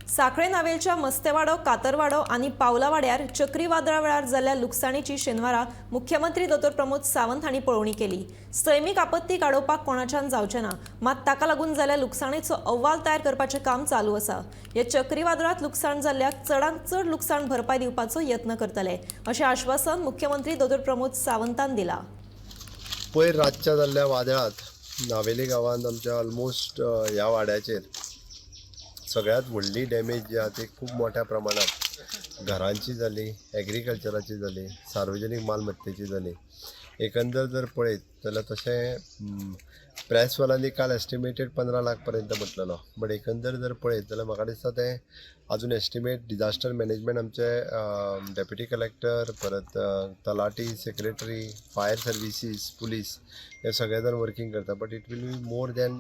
साखळे नावेलच्या मस्तेवाडो, कातरवाडो आनी पावलावाड्यार चक्रीवादळा वेळार जाल्ल्या लुकसाणीची शेनवारा मुख्यमंत्री दोतोर प्रमोद सावंत हांणी पळोवणी केली. सैमीक आपत्ती काडोवपाक कोणाच्यान जावचें ना, मात ताका लागून जाल्ल्या लुकसाणेचो अहवाल तयार करपाचें काम चालू आसा. ह्या चक्रीवादळांत लुकसाण जाल्ल्याक चडांत चड लुकसाण भरपाय दिवपाचो यत्न करतले, अशें आश्वासन मुख्यमंत्री दोतोर प्रमोद सावंतान दिलां. पयर रातच्या जाल्ल्या वादळांत नावेली गांवांत आमच्या ऑलमोस्ट ह्या वाड्याचेर सगळ्यांत व्हडली डॅमेज जी आहा ती खूब मोठ्या प्रमाणात घरांची जाली, एग्रीकल्चराची जाली, सार्वजनीक मालमत्तेची जाली. एकंदर जर पळयत जाल्यार तशें प्रेसवाल्यांनी काल एस्टिमेटेड 15 लाख पर्यंत म्हटलेलो, बट एकंदर जर पळयत जाल्यार म्हाका दिसता तें अजून एस्टिमेट डिजास्टर मॅनेजमेंट आमचे डेप्युटी कलेक्टर, परत talati, secretary, fire services, police हे सगळे जाण वर्कींग करता, but it will be more than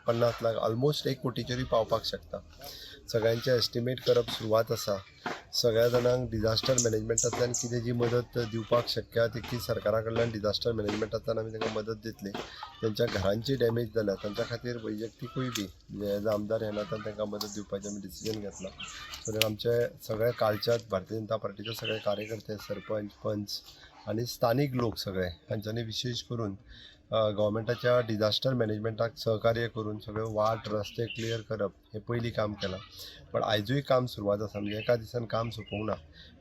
50 lakh, almost 1 कोटीचेरूय पावपाक शकता. सगळ्यांचे एस्टिमेट करप सुरवात आसा. सगळ्या जाणांक डिजास्टर मॅनेजमेंटांतल्यान कितें जी मदत दिवपाक शक्य आहा, तितकी सरकारा कडल्यान डिजास्टर मॅनेजमेंटांतल्यान आमी तांकां मदत दितली. तेंच्या घरांची डॅमेज जाल्या तांच्या खातीर वैयक्तिकूय बी एज अ आमदार ह्या नात्यान तांकां मदत दिवपाचें आमी डिसिजन घेतलां. सो that आमचे सगळे कालच्यात भारतीय जनता पार्टीचे सगळे कार्यकर्ते, सरपंच, पंच आनी स्थानीक लोक सगळे हांच्यांनी विशेश करून गव्हर्मेंटाच्या डिजास्टर मॅनेजमेंटाक सहकार्य करून सगळे वाट, रस्ते क्लियर करप हें पयलीं काम केलां. पण आयजूय काम सुरवात आसा, म्हणजे एका दिसान काम सोंपोवंक ना.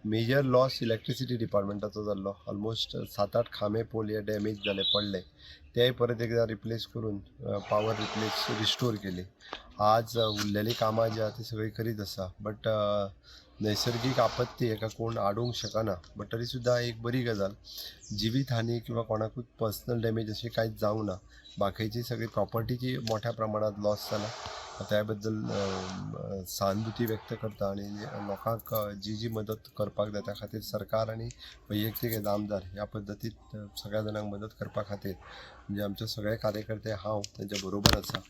मेजर लॉस इलेक्ट्रिसिटी डिपार्टमेंटाचो जाल्लो. ऑलमोस्ट सात आठ खांबे, पोल हे डॅमेज जाले, पडले. तेय परत एकदां रिप्लेस करून पावर रिप्लेस रिस्टोर केली. आज उरलेलीं कामां जी आहा ती सगळीं करीत आसा. बट नैसर्गीक आपत्ती हेका कोण आडोवंक शकना, बट तरी सुद्दां एक बरी गजाल, जिवीत हानी किंवा कोणाकूच पर्सनल डॅमेज अशी कांयच जावंक ना. बाकीची सगळी प्रॉपर्टीची मोठ्या प्रमाणात लॉस जाला. त्या बद्दल सहानुभूती व्यक्त करता आनी लोकांक जी जी मदत करपाक जाय त्या खातीर सरकार आनी वैयक्तीक एज आमदार ह्या पद्दतीत सगळ्या जाणांक मदत करपा खातीर म्हणजे आमचे सगळे कार्यकर्ते, हांव तेंच्या बरोबर आसा.